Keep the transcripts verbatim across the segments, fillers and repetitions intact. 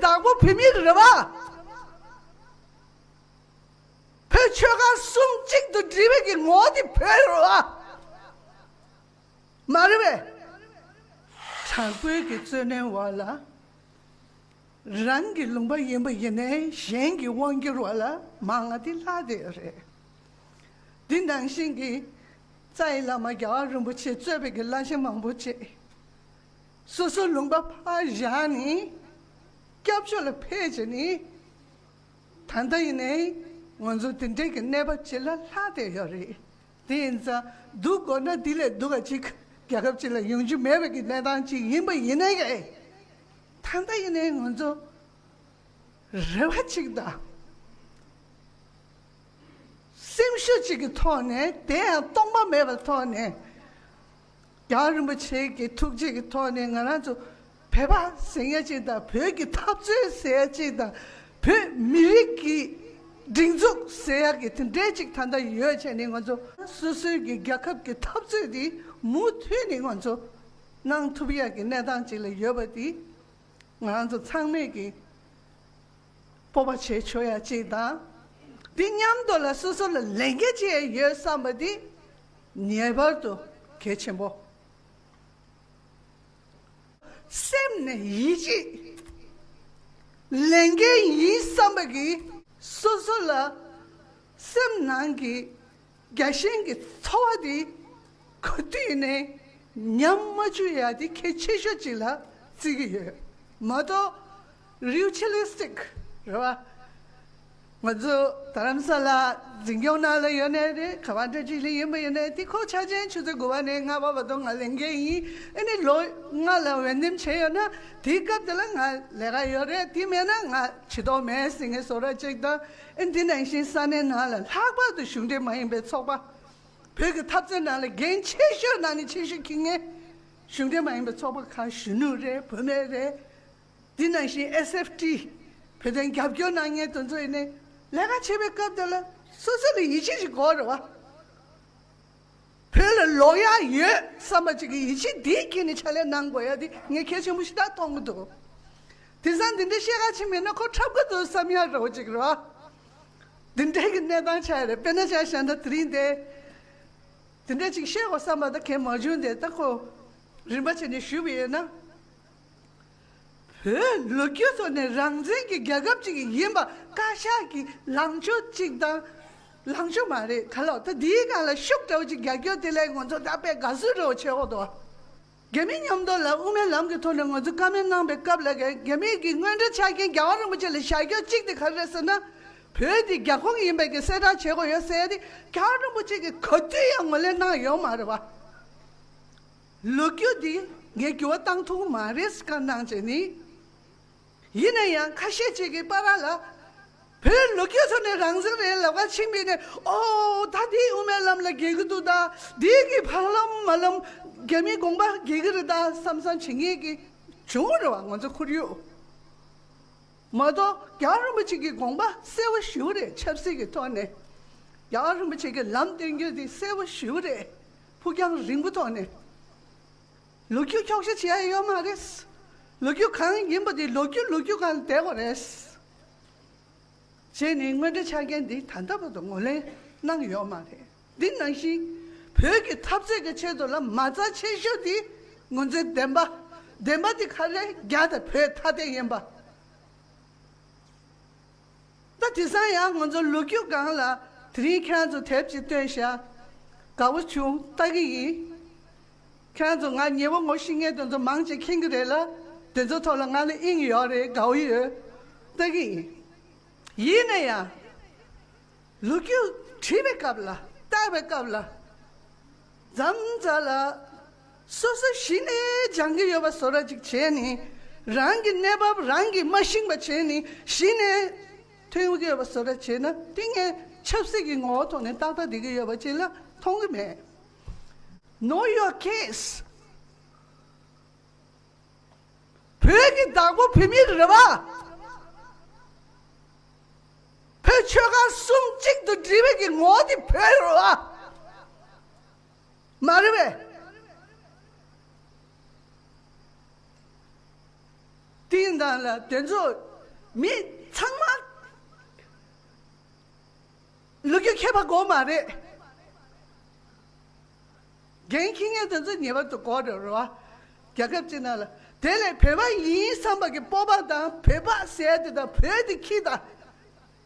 བདག་པོ་བོད་མི་རེད་བ། བོད་ཆོལ་ཁ་གསུམ་གཅིག་ཏུ་སྒྲིལ་བའི་གི་ངོ་བོ་དེ་བོད་རེད་བ། མ་རེད་པས། དྲག་པོའི་གི་བཙོན་ནས་བར་ལ། རང་གི་ལུང་པ་ཡིན་པ་ཡིན་ནའི་གཞན་གྱི་དབང་སྒྱུར་བ་ལ་མང་ང་དེ་ལྷག་བསྡད་ཡོད་རེད། འདི་ནང་བཞིན་གྱི་རྩ་བའི་བླ་མ་རྒྱལ་བ་རིན་པོ་ཆེ་གཙོས་པའི་གི་བླ་ཆེན་མང་པོ་ཅིག་སོ་སོའི་ལུང་པ་ཕར་བཞག་ནས་སྐྱབས་བཅོལ་ལ་ཕེབས་བྱས་ནས། ད་ལྟ་ཡིན་ནའི་ང་ཚོ་དེ་འདྲའི་གི་གནས་བབ་ཅིག་ལ་ལྷག་བསྡད་ཡོད་རེད། དེ་ཡིན་ཙང་སྡུག་དགོས་ན་དེ་ལས་སྡུག་ག་ཅིག་རྒྱལ་ཁབ་ཅིག་ལ་ཡོང་རྒྱུ་མེད་པའི་གི་གནས་སྟངས་ཅིག་ཡིན་པ་ཡིན་ནའི་གི། ད་ལྟ་ཡིན་ནའི་ང་ཚོ་རེ་བ་ཅིག་དང་། སེམས་ཤུགས་གཅིག་གི་ཐོག་ནས། དེ་ཡང་སྟོང་པ་མེད་པའི་ཐོག་ནས། རྒྱལ་བ་རིན་པོ་ཆེ་གི་ཐུགས་རྗེ་གི་ཐོག་ནས་ང་རང་ཚོ་བོད་པ་ཟེར་ཡ་གཅིག་དང་། བོད་ཀྱི་འཐབ་རྩོད་ཟེར་ཡ་གཅིག་དང་། བོད་མི་རིགས་ཀྱི་སྒྲིག་འཛུགས་ཟེར་ཡ་གི་དེ་འདྲའི་གཅིག་ད་ལྟ་ཡོད་བྱས་ནས། ང་ཚོ་སོ་སོའི་གི་རྒྱལ་ཁབ་ཀྱི་འཐབ་རྩོད་དེ་མུ་མཐུད་ནས་ང་ཚོ་གནང་ཐུབ་ཡ་གི་གནས་སྟངས་གཅིག་ལ་ཡོད་པ་དེ། ང་རང་ཚོ་ཚང་མས་ཀྱི་སྤོབས་པ་བྱེད་ཆོག་ཡ་གཅིག་དང་། འདི་མཉམ་དུ་ལ་སོ་སོ་ལ་ལས་འགན་ཅིག་ཡོད་བསམ་པ་འདི་ངེས་པར་དུ་གལ་ཆེན་པོ། སེམས་ནས་ཡིད་ཆེས། ལས་འགན་ཡིན་བསམ་པ་གི་སོ་སོ་ལ་སེམས་ནང་གི་རྒྱལ་ཞེན་གྱི་ཚོར་བ་དེ་ག་དུས་ནས་ཉམས་མ་བཅུག་ཡ་དེ་གལ་ཆེ་ཤོས་ཅིག་ལ་བརྩི་གི་ཡོད་མ་གཏོགས། རི་ཆུ་ལི་སི་ཊིག་རེད་བ། ང་ཚོ་རྡ་རམ་ས་ལ་འཛིན་སྐྱོང་ནང་ལ་ཡོད་ནའི་རེད། ག་བ་འདྲ་ཅིག་ལ་ཡིན་པ་ཡིན་ནའི་དེ་ཁོ་ཆ་ཅན་ཆུ་ཚོད་དགུ་པ་ནས་ལྔ་པ་བར་དུ་ང་ལས་འགན་ཡིན། ཨ་ནི་ལོ་ལྔ་ལ་འོས་འདེམས་བྱས་ཡོད་ན་དེའི་སྐབས་དེ་ལ་ང་ལས་ཀ་ཡོད་རེད། དེ་མེད་ན་ང་བྱེད་ཐོག་མེད་ཟེར་མཁན་བཟོ་འདྲ་ཅིག་དང་། ཨ་ནི་དེ་ནང་བཞིན་ས་གནས་ནང་ལ་ལྷག་པར་དུ་གཞུང་འབྲེལ་མ་ཡིན་པའི་ཚོགས་པ། བོད་ཀྱི་འཐབ་རྩོད་ནང་ལ་འགན་ཆེ་ཤོས་ནང་ནས་ཆེ་ཤོས་འཁྱེར་མཁན་གཞུང་འབྲེལ་མ་ཡིན་པའི་ཚོགས་པ་ཁག་གཞོན་ནུ་རེད། བུད་མེད་རེད། དེ་ནང་བཞིན་ཨེས་ཨེཕ་ཊི་བོད་དོན་རྒྱབ་སྐྱོར་གནང་མཁན་དེ་ཚོ་ཡིན་ནའི་ལས་ཀ་བྱེད་པའི་སྐབས་དེ་ལ་སོ་སོ་ལ་ཡིད་ཆེས་ཤིག་དགོས་རེད་བ། བོད་ལ་ལོག་ཡག་ཡོད་བསམ་པ་ཅིག་གི་ཡིད་ཆེས་དེའི་དཀྱིལ་ནས་ཕྱག་ལས་གནང་དགོས་ཡ་དེ་ངས་གལ་ཆེན་པོ་ཞེ་དྲག་མཐོང་གི་འདུག་དེང་སང་འདི་འདྲའི་བཤད་ག་ཕྱིན་པ་ཡིན་ན་ཁོ་འཁྲབ་གི་འདུག་བསམ་ཡག་འདྲ་བོ་ཅིག་རེད་བ། འདི་འདྲའི་གི་གནས་སྟངས་ཆགས་རེད། དཔེར་ན་ཆ་བཞག་ན་དེ་རིང་དེ་འདི་འདྲ་ཅིག་བཤད་དགོས་བསམ་པ་ད་གལ་མ་བྱུང་སྟེ། ད་ཁོ་རིམ་པ་བྱས་ནས་ཞུས་པ་ཡིན་ན། བོད་ལོ་རྒྱུས་ཐོག་ནས་རང་བཙན་གྱི་རྒྱལ་ཁབ་ཅིག་ཡིན་པ་བཀའ་ཤག་གི་ལངས་ཕྱོགས་གཅིག་དང་། ལངས་ཕྱོགས་མ་རེད་ག་ལ། ད་འདིའི་སྒང་ལ་ཤུགས་འདྲ་བོ་ཅིག་རྒྱག་རྒྱུ་དེ་ལས་ང་ཚོ་ད་དཔེ་དགའ་བསུ་འདྲ་བོ་བྱེད་འོག་ཏུ། རྒྱ་མི་མཉམ་དུ་ལ་དབུ་མའི་ལམ་གྱི་ཐོག་ནས་ང་ཚོ་བཀའ་མོལ་གནང་པའི་སྐབས་ལ། རྒྱ་མི་གི་དངོས་འབྲེལ་ཆ་རྐྱེན་རྒྱལ་བ་རིན་པོ་ཆེ་ལ་བཞག་རྒྱུ་གཅིག་དེ་ག་རེ་རེད་ཟེར་ན། བོད་འདི་རྒྱ་ཁོངས་ཡིན་པའི་གི་གསལ་བསྒྲགས་བྱེད་དགོས་ཡོད་ཟེར་ཡ་དེ་རྒྱལ་བ་རིན་པོ་ཆེ་གིས་ག་དུས་ཡང་ངོས་ལེན་གནང་ཡོད་མ་རེད་བ། ལོ་རྒྱུས་འདི་ངས་འགྱུར་བ་བཏང་ཐུབ་ཀྱི་མ་རེད་བཀའ་གནང་བྱས་ནི། ཡིན་ན་ཡང་ཁ་ཤས་ཅིག་གིས་བར་ལ་བོད་ལོ་རྒྱུས་ཐོག་ནས་རང་བཙན་རེད་ལབ་ག་ཕྱིན་པས་ནས། ཨོ་ད་འདིས་དབུ་མའི་ལམ་ལ་འགལ་གྱི་འདུག་ད་འདིས་གི་ཕར་ལམ་མ་ལམ་རྒྱ་མིའི་དགོངས་པ་འགལ་གྱི་རེད་ད་བསམ་བསམ་བྱེད་མཁན་གྱི་བྱུང་རེད་བ། ང་ཚོ་ཁོར་ཡུག་མ་གཏོགས་རྒྱལ་བ་རིན་པོ་ཆེ་གི་དགོངས་པ་གསལ་པོ་ཞེ་པོ་རེད། ཆབ་སྲིད་ཀྱི་ཐོག་ནས་རྒྱལ་བ་རིན་པོ་ཆེ་གི་ལམ་སྟོན་རྒྱུ་དེ་གསལ་པོ་ཞེ་པོ་རེད། ཕུགས་རྒྱང་རིང་པོ་ཐོག་ནས། ལོ་རྒྱུས་འཁྱོག་བཤད་བྱེད་ཡ་ཡོད་མ་རེད། ལོ་རྒྱུས་གང་ཡིན་པ་དེ་ལོ་རྒྱུས་ལོ་རྒྱུས་སྒང་ལ་བསྡད་དགོས་རེད། བྱས་ནས་དངོས་འབྲེལ་ཆ་རྐྱེན་འདི་ད་ལྟ་བར་དུ་ངོས་ལེན་གནང་ཡོད་མ་རེད། འདི་ནང་བཞིན་བོད་ཀྱི་འཐབ་རྩོད་ཀྱི་ཆེད་དུ་ལ་མ་རྩ་ཆེ་ཤོས་དེ་ང་ཚོའི་བདེན་པ། བདེན་པ་དེ་ག་རེ། རྒྱ་དང་བོད་ཐ་དད་ཡིན་པ། ད་དེང་སང་ཡང་ང་ཚོ་ལོ་རྒྱུས་སྒང་ལ་དེ་རིང་ཁྱེད་རང་ཚོ་དེབ་ཅིག་བཏོན་ཤག་དགའ་བོ་བྱུང་། ལྟ་གི་ཡིན། ཁྱེད་རང་ཚོ་ང་ཉེ་བོ་ངོ་ཤེས་མཁན་དེ་ཚོ་མང་ཆེ་མཁྱེན་གི་རེད་ལ། དེ་ཚོ་ཐོག་ལ་ང་ལ་དབྱིངས་ཡོད་རེད། དགའ་བོ་ཡོད། ལྟ་གི་ཡིན། ཡིན་ན་ཡང་ལོ་རྒྱུས་བྲིས་པའི་སྐབས་ལ། བལྟ་བའི་སྐབས་ལ། མཚམས་མཚམས་ལ་སོ་སོ་གཞི་ནས་སྦྱང་གི་ཡོད་པ་བཟོ་འདྲ་ཅིག་བྱས་ནས། རང་གི་གནས་བབ་རང་གིས་མ་ཤེས་པ་བྱས་ནས་གཞི་ནས་ཐོན་གི་ཡོད་པ་བཟོ་འདྲ་བྱས་ན། དེ་ངས་ཆབ་སྲིད་ཀྱི་ངོ་བོ་ཐོག་ནས་ཏག་ཏག་བསྡད་ཀྱི་ཡོད་པ་ཅིག་ལ་མཐོང་གི་མེད། Know your case. བོད་ཀྱི་བདག་པོ་བོད་མི་རེད་བ། བོད་ཆོལ་ཁ་གསུམ་གཅིག་ཏུ་སྒྲིལ་བའི་གི་ངོ་བོ་དེ་བོད་རེད་བ། མ་རེད་པས། དེ་ཡིན་དང་ལ་དེ་ཚོ་མི་ཚང་མ་ལོ་རྒྱུས་མཁས་པ་དགོས་མ་རེད། འགན་འཁྱེར་མཁན་དེ་ཚོ་ངེས་པར་དུ་དགོས་རེད་རོ། རྒྱལ་ཁབ་ཅིག་ནང་ལ་དེ་ལས་བོད་པ་ཡིན་བསམ་པ་གི་སྤོབས་པ་དང་བོད་པ་ཟེར་དེ་དང་བོད་དེ་ཁྱི་དང་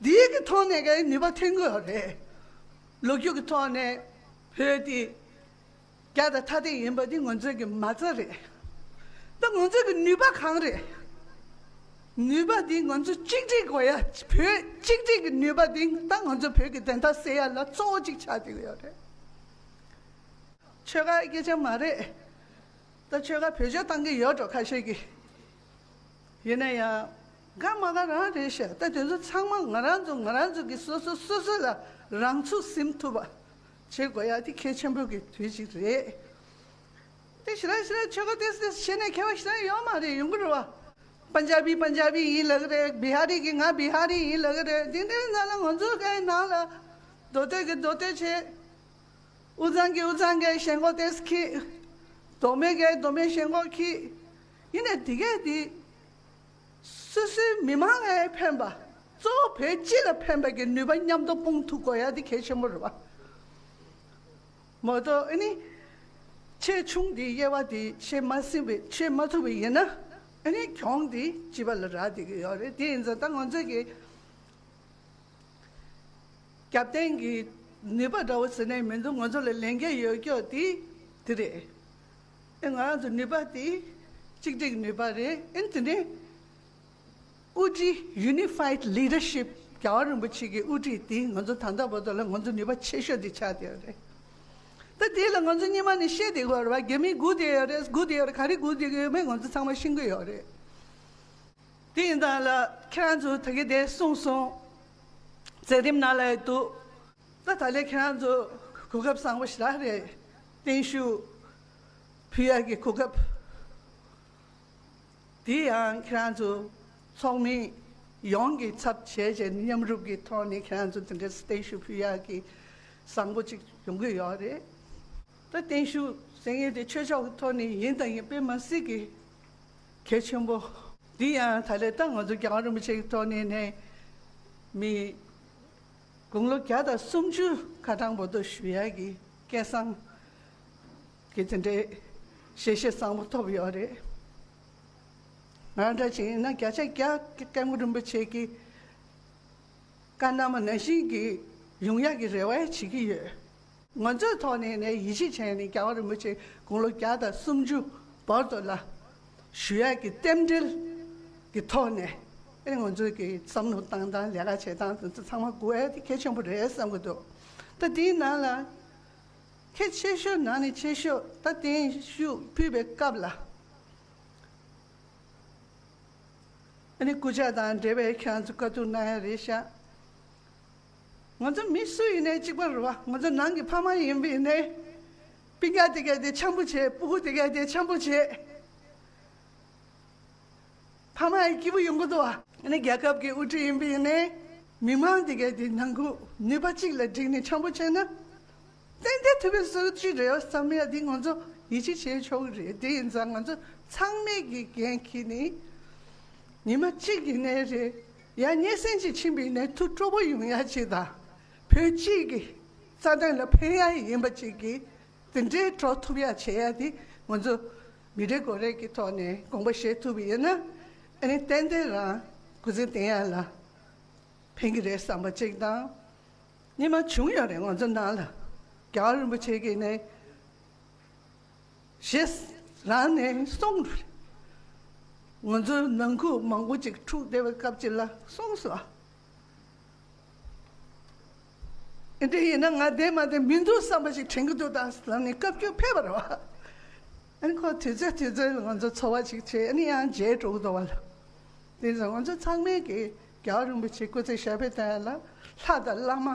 འདིའི་གི་ཐོག་ནས་གི་ནུས་པ་ཐོན་གི་ཡོད་རེད། ལོ་རྒྱུས་ཀྱི་ཐོག་ནས་བོད་དེ་རྒྱ་དང་ཐ་དད་ཡིན་པ་འདི་ང་ཚོའི་གི་མ་རྩ་རེད། ད་ང་ཚོའི་གི་ནུས་པ་གང་རེད། ནུས་པ་འདི་ང་ཚོ་གཅིག་སྒྲིལ་དགོས་ཡ། བོད་གཅིག་སྒྲིལ་གི་ནུས་པ་འདི་ད་ང་ཚོ་བོད་ཀྱི་བདེན་མཐའ་གསལ་ཡ་ལ་གཙོ་བོ་གཅིག་ཆགས་བསྡད་ཀྱི་ཡོད་རེད། ཆོལ་ཁ་སྐད་ཆ་མ་རེད། ད་ཆོལ་ཁ་བེད་སྤྱོད་བཏང་གི་ཡོད་འགྲོ་ཁ་ཤས་ཀྱིས། ཡིན་ན་ཡང་དགའ་མ་དགའ་རང་རེད་ཤག་ད་དེ་ཚོ་ཚང་མ་ང་རང་ཚོ་ང་རང་ཚོ་གི་སོ་སོ་སོ་སོ་ལ་རང་ཚུགས་ཟིན་ཐུབ་པ་བྱེད་དགོས་ཡ་དེ་གལ་ཆེན་པོ་གི་དུས་གཅིག་རེད། དེ་ཞེ་དྲག་ཞེ་དྲག་ཆོལ་ཁ་ཏོག་ཙམ་བྱས་ནས་ཁྱད་པར་ཞེ་དྲག་ཡོད་མ་རེད། ཡོང་གི་རེད་བ། པན་ཇ་བི་པན་ཇ་བི་ཡིན་ལབ་ཀྱི་རེད། བི་ཧ་རི་གི་ང་བི་ཧ་རི་ཡིན་ལབ་ཀྱི་རེད། དེ་འདྲའི་ནང་ལ་ང་ཚོ་གའི་ནང་ལ་མདོ་སྟོད་ཀྱི་མདོ་སྟོད་བྱས། དབུས་གཙང་གི་དབུས་གཙང་གི་ཞེན་ཁོག་ཏོག་ཙམ་འཁྱེར། མདོ་སྨད་གི་མདོ་སྨད་ཞེན་ཁོག་འཁྱེར། ཡིན་ནའི་དེ་གས་དེ་སོ་སོའི་མི་མང་ལ་ཕན་པ། གཙོ་བོ་བོད་སྤྱི་ལ་ཕན་པ་གི་ནུས་པ་མཉམ་དུ་སྤུངས་ཐུབ་དགོས་ཡ་དེ་གལ་ཆེན་པོ་རེད་བ། མ་གཏོགས་ཨ་ནི་ཆེ་ཆུང་དེ་དབྱེ་བ་དེ་ཕྱེ་མ་ཟིན་པའི་ཕྱེ་མ་ཐུབ་པ་ཡིན་ན་ཨ་ནི་གྱོང་དེ་སྤྱི་པ་ལ་རག་བསྡད་ཀྱི་ཡོད་རེད། དེ་ཡིན་ཙང་ད་ང་ཚོ་གི་རྒྱབ་རྟེན་གྱི་ནུས་པ་འདྲ་བོ་ཟེར་ནས་མི་འདུག་ང་ཚོ་ལ་ལས་འགན་ཡོད་སྐྱོ་དེ་དེ་རེད། ཨེ་ང་རང་ཚོ་ནུས་པ་དེ་གཅིག་སྒྲིལ་གྱི་ནུས་པ་རེད། ཨེ་དེ་ནས་དབུ་ཁྲིད་Unified Leadership རྒྱལ་བ་རིན་པོ་ཆེ་གི་དབུ་ཁྲིད་དེ་ང་ཚོ་ད་ལྟ་བར་དུ་ལ་ང་ཚོ་ནུས་པ་ཆེ་ཤོས་དེ་ཆགས་བསྡད་ཡོད་རེད། ད་དེ་ལ་ང་ཚོ་སྔོན་མ་ནས་བཤད་བསྡད་ཡོད་རེད་བ། རྒྱ་མིས་སྒུག་བསྡད་ཡོད་རེད། སྒུག་བསྡད་ཡོད་རེད། ག་རེ་སྒུག་བསྡད་ཀྱི་ཡོད་མེད་ང་ཚོ་ཚང་མ་ཤེས་ཀྱི་ཡོད་རེད། དེ་ཡིན་དང་ལ་ཁྱེད་རང་ཚོ་ད་གི་དེ་གསུངས་སོང་། མཛད་རིམ་ནང་ལ་འདུག་ད་ད་ལས་ཁྱེད་རང་ཚོ་གོ་སྐབས་བཟང་པོ་ཞེ་དྲག་རེད། བརྟན་བཞུགས་ཕུལ་ཡག་གི་གོ་སྐབས། དེ་ཡང་ཁྱེད་རང་ཚོ་ཚོགས་མི་ཡོངས་ཀྱི་ཚབ་བྱས་བྱས་མཉམ་རུབ་ཀྱི་ཐོག་ནས་ཁྱེད་རང་ཚོ་དེ་འདྲའི་བརྟན་བཞུགས་ཕུལ་ཡག་གི་བཟང་པོ་ཅིག་ཡོང་གི་ཡོད་རེད། ད་བརྟན་བཞུགས་ཟེར་མཁན་དེ་ཆོས་ཕྱོགས་ཀྱི་ཐོག་ནས་ཡིན་དང་ཡིན་པས་མ་སྲིད་ཀྱི་གལ་ཆེན་པོ། འདི་ཡང་ད་ལས་ད་ང་ཚོ་རྒྱལ་བ་རིན་པོ་ཆེ་གི་ཐོག་ནས་ནས་མི་དགུང་ལོ་བརྒྱ་དང་སུམ་ཅུ་ཁ་གྲངས་བོ་དོ་ཞུ་ཡ་གི་སྐལ་བཟང་གི་དེ་འདྲའི་ཞལ་བཞེས་བཟང་པོ་ཐོབ་ཡོད་རེད། ང་འདྲ་ཅིག་ཡིན་ན་བརྒྱ་ཆ་བརྒྱ་སྐྱབས་མགོན་རིན་པོ་ཆེ་གི་བཀའ་གནང་བ་ནང་བཞིན་གྱི་ཡོང་ཡག་གི་རེ་བ་བྱེད་ཀྱི་ཡོད། ང་ཚོའི་ཐོག་ནས་ནས་ཡིད་ཆེས་བྱས་ནས་རྒྱལ་བ་རིན་པོ་ཆེ་དགུང་ལོ་བརྒྱ་དང་སུམ་ཅུ་བར་དུ་ལ་ཞུ་ཡག་གི་རྟེན་འབྲེལ་གྱི་ཐོག་ནས་ཨེ་ང་ཚོའི་གི་བསམ་བློ་བཏང་སྟངས་ལས་ཀ་བྱེད་སྟངས་དེ་ཚོ་ཚང་མ་དགོས་ཡ་དེ་གལ་ཆེན་པོ་རེད་བསམ་གི་འདུག་ད་དེའི་ནང་ལ་གལ་ཆེ་ཤོས་ནང་ནས་ཆེ་ཤོས་ད་བརྟན་བཞུགས་ཕུལ་བའི་སྐབས་ལ། ཨ་ནི་སྐུ་ཕྱྭ་དང་འབྲེལ་བའི་ཁྱེད་རང་ཚོ་བཀའ་བསྡུར་གནང་ཡ་རེད་ཤག་ང་ཚོ་མི་སུ་ཡིན་ནའི་གཅིག་པ་རེད་བ། ང་ཚོ་ནང་གི་ཕ་མ་ཡིན་པ་ཡིན་ནའི་སྤུན་ཀྱག་དེ་གས་དེ་འཆམ་པོ་བྱེད། སྤུ་གུ་དེ་གས་དེ་འཆམ་པོ་བྱེད། ཕ་མ་ཡི་སྐྱིད་པོ་ཡོང་གི་འདུག་བ། ཨ་ནི་རྒྱལ་ཁབ་ཀྱི་དབུ་ཁྲིད་ཡིན་པ་ཡིན་ནའི་མི་མང་དེ་གས་དེ་ནང་ཁུལ་ནུས་པ་གཅིག་ལ་བསྒྲིལ་ནས་འཆམ་པོ་བྱས་ན། ཏན་ཏན་ཐུབ་པའི་སྲོལ་ཅིག་རེད་བསམ་ཡ་འདི་ང་ཚོ་ཡིད་ཆེས་བྱེད་ཆོག་གི་རེད། དེ་ཡིན་ཙང་ང་ཚོ་ཚང་མས་ཀྱི་འགན་འཁྱེར་ནས་ཉི་མ་གཅིག་ཡིན་ནའི་རེད། ཡང་སྙན་སེང་ཅིག་ཕྱིན་པ་ཡིན་ནའི་ཐུགས་སྤྲོ་པོ་ཡོང་ཡ་ཅིག་དང་། བོད་སྤྱི་གི་རྩ་དོན་ལ་ཕན་ཡ་ཡིན་པ་ཅིག་གི་དེ་འདྲའི་འགྲོ་ཐུབ་ཡ་བྱེད་ཡ་དེ་ང་ཚོ་མི་རེ་ངོ་རེ་གི་ཐོག་ནས་དགོངས་པ་བཞེས་ཐུབ་པ་ཡིན་ན། ཨ་ནི་ཏན་ཏན་རང་སྐུ་ཚེ་བརྟན་ཡ་ལ་ཕན་གི་རེད་བསམ་པ་ཅིག་དང་། སྔོན་མ་བྱུང་ཡོད་རེད། ང་ཚོ་ནང་ལ་རྒྱལ་བ་རིན་པོ་ཆེ་གིས་ནས་ཞེས་རང་ནས་གསུངས་རེད། ང་ཚོ་ནང་ཁུལ་མང་པོ་ཅིག་འཁྲུག་བསྡད་པའི་སྐབས་ཅིག་ལ་གསུངས་སོང་། ཨེ་འདྲ་ཡིན་ན་ང་བསྡད་མ་བསྡད་མི་འདུག་བསམ་པ་ཞིག་དྲན་གྱི་འདུག་ད་ལབ་ནས་བཀའ་བཀྱོན་ཕེབས་པ་རེད་བ། ཨ་ནི་ཁོ་དུས་ཚོད་དུས་ཚོད་ལ་ང་ཚོ་འཚོ་བ་ཅིག་བྱས། ཨ་ནི་ཡང་མཇལ་འགྲོ་གི་འདུག་བ་ལ། དེ་ཚོ་ང་ཚོ་ཚང་མས་ཀྱི་རྒྱལ་བ་རིན་པོ་ཆེ་སྐུ་ཚེ་ཞབས་པད་བརྟན་ཡ་ལ་ལྷ་དང་བླ་མ་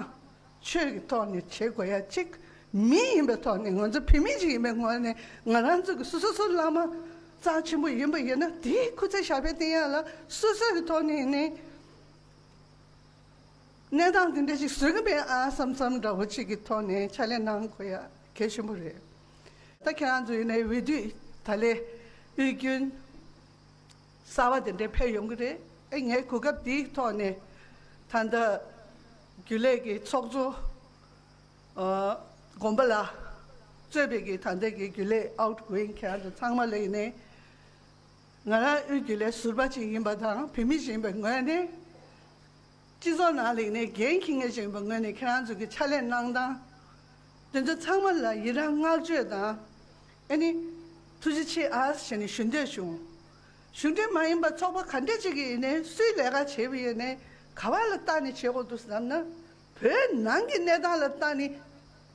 ཆོས་ཀྱི་ཐོག་ནས་བྱེད་དགོས་ཡ་གཅིག་མི་ཡིན་པའི་ཐོག་ནས་ང་ཚོ་བོད་མི་ཅིག་ཡིན་པའི་ངོས་ནས་ང་རང་ཚོ་གི་སོ་སོ་སོ་བླ་མ་རྩ་ཆེན་པོ་ཡིན་པ་ཡིན་ན་དེའི་སྐུ་ཚེ་ཞབས་པད་བརྟན་ཡ་ལ་སོ་སོ་གི་ཐོག་ནས་ནི་གནས་སྟངས་དེ་འདྲ་ཞིག་བཟོ་གི་མེད་ཨ་བསམ་བསམ་འདྲ་བོ་ཅིག་གི་ཐོག་ནས་ཕྱག་ལས་གནང་དགོས་ཡ་གལ་ཆེན་པོ་རེད། ད་ཁྱེད་རང་ཚོ་ཡིན་ནའི་འོས་བསྡུ་ད་ལས་དབུས་རྒྱུན། གསར་བ་དེ་འདྲའི་ཕེབས་ཡོང་གི་རེད། ཨེ་ངས་གོ་སྐབས་འདིའི་ཐོག་ནས་ད་ལྟ་རྒྱུན་ལས་ཀྱི་ཚོགས་གཙོ་ཨ་དགོངས་པ་ལགས་གཙོས་པའི་གི་ད་ལྟ་གི་རྒྱུན་ལས་outgoing ཁྱེད་རང་ཚོ་ཚང་མ་ལ་ཡིན་ནའི། ང་རང་དབུས་རྒྱུན་ལས་ཟུར་པ་ཅིག་ཡིན་པ་དང་བོད་མི་ཞིག་ཡིན་པའི་ངོས་ནས། སྤྱི་ཚོགས་ནང་ལ་ཡིན་ནའི་འགན་འཁྱེར་མཁན་ཞིག་ཡིན་པའི་ངོས་ནས་ཁྱེད་རང་ཚོ་གི་ཕྱག་ལས་གནང་སྟངས། དེ་ཚོ་ཚང་མ་ལ་ཡི་རང་བསྔགས་བརྗོད་དང་། ཨ་ནི། ཐུགས་རྗེ་ཆེ་ཨ་ཟེར་ནས་ཞུ་འདོད་བྱུང་། གཞུང་འབྲེལ་མ་ཡིན་པ་ཚོགས་པ་ག་འདྲ་ཅིག་གིས་ཡིན་ནའི་སུས་ལས་ཀ་བྱེད་པ་ཡིན་ནའི་ག་བ་ལ་བལྟས་ནས་བྱེད་དགོས་འདུག་བསམ་ན། བོད་ནང་གི་གནས་སྟངས་ལ་བལྟས་ནས།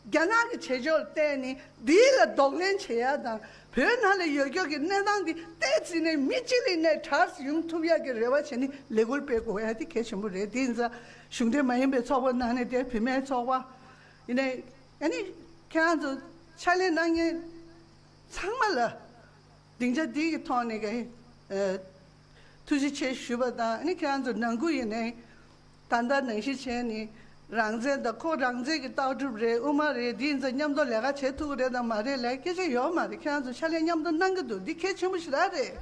རྒྱ་ནག་གི་བྱེད་ཕྱོགས་ལ་བལྟས་ནས་འདི་ལ་གདོང་ལེན་བྱེད་ཡ་དང་བོད་ནང་ལ་ཡོད་རྒྱུ་གི་གནས་སྟངས་འདི་ཏོག་ཙམ་ནས་མི་གཅིག་ལ་ནས་གྲས་ཡོང་ཐུབ་ཡ་གི་རེ་བ་བྱས་ནས་ལས་འགུལ་སྤེལ་དགོས་ཡ་དེ་གལ་ཆེན་པོ་རེད། དེ་ཡིན་ཙང་གཞུང་འབྲེལ་མ་ཡིན་པའི་ཚོགས་པ་ནང་ནས་དེ་བུད་མེད་ཚོགས་པ་ཡིན་ནའི་ཨ་ནི་ཁྱེད་རང་ཚོ་ཕྱག་ལས་གནང་མཁན་ཚང་མ་ལ། སྡིངས་ཆ་འདི་གི་ཐོག་ནས་ཀྱི་ཨ་ཐུགས་རྗེ་ཆེ་ཞུ་བ་དང་ཨ་ནི་ཁྱེད་རང་ཚོ་ནང་ཁུལ་ཡིན་ནའི་ད་ལྟ་ནང་བཞིན་བྱས་ནས་རང་བཙན་དང་ཁོ་རང་བཙན་གྱི་ལྟ་གྲུབ་རེད་དབུ་མ་རེད་འདི་ཡིན་ཙང་མཉམ་དུ་ལས་ཀ་བྱེད་ཐུབ་ཀྱི་རེད་དང་མ་རེད་ལབ་སྐད་ཆ་ཡོད་མ་རེད། ཁྱེད་རང་ཚོ་ཕྱག་ལས་མཉམ་དུ་གནང་གི་འདུག་འདི་གལ་ཆེན་པོ་ཞེ་དྲག་རེད།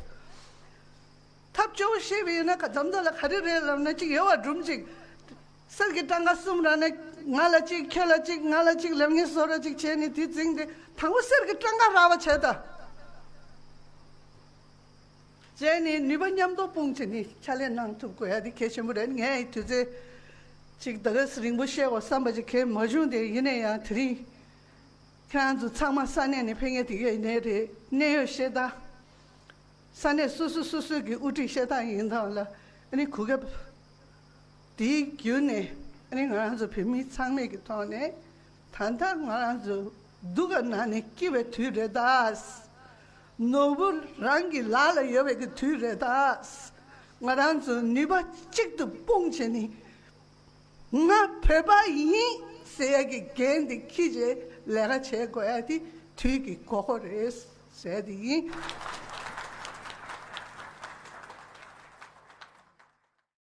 ཐབས་སྐྱོ་བོ་བཤད་པ་ཡིན་ན་ག་འཛམ་བུ་གླིང་ལ་ག་རེ་རེད་ལབ་ན་གཅིག་ཡོད་པ་སྒྲུང་གཅིག་གསེར་གྱི་ཊང་ཀ་གསུམ་རག་ན་ང་ལ་གཅིག་ཁྱོད་ལ་གཅིག་ང་ལ་གཅིག་ལབ་ངེས་བཟོ་འདྲ་གཅིག་བྱས་ནས་དེ་འཛིང་སྟེ་དང་པོ་གསེར་གྱི་ཊང་ཀ་རག་པ་བྱས་ད། བྱས་ནས་ནུས་པ་མཉམ་དུ་སྤུངས་བྱས་ནས་ཕྱག་ལས་གནང་ཐུབ་དགོས་ཡ་དེ་གལ་ཆེན་པོ་རེད། ངས་དུས་ཚོད་ཅིག་ད་ག་སེ་རིང་པོ་བཤད་དགོས་བསམ་པ་ཅིག་གང་མ་བྱུང་སྟེ་ཡིན་ན་ཡང་དེ་རིང་ཁྱེད་རང་ཚོ་ཚང་མ་ས་གནས་ནས་ཕེབས་མཁན་དེ་གས་ཡིན་ནའི་རེད། གནད་ཡོད་བཤད་སྟངས། ས་གནས་སོ་སོ་སོ་སོའི་གི་དབུ་ཁྲིད་བཤད་སྟངས་ཡིན་སྟངས་ལ་ཨ་ནི་གོ་སྐབས་དེའི་བརྒྱུད་ནས་ཨ་ནི་ང་རང་ཚོ་བོད་མི་ཚང་མས་ཀྱི་ཐོག་ནས་ད་ལྟ་ང་རང་ཚོ་སྡུག་ག་ནང་ནས་སྐྱིད་པའི་དུས་རེད་ད། ནོར་བུ་རང་གི་ལག་ལ་ཡོད་པའི་གི་དུས་རེད་ད། ང་རང་ཚོ་ནུས་པ་གཅིག་ཏུ་སྤུངས་བྱས་ནས། ང་བོད་པ་ཡིན་ཟེར་ཡ་གི་འགན་དེ་འཁྱེར་བྱས་ལས་ཀ་བྱེད་དགོས་ཡ་དེ་དུས་ཀྱི་དགོས་མཁོ་རེད་ཟེར་ཡ་དེ་ཡིན།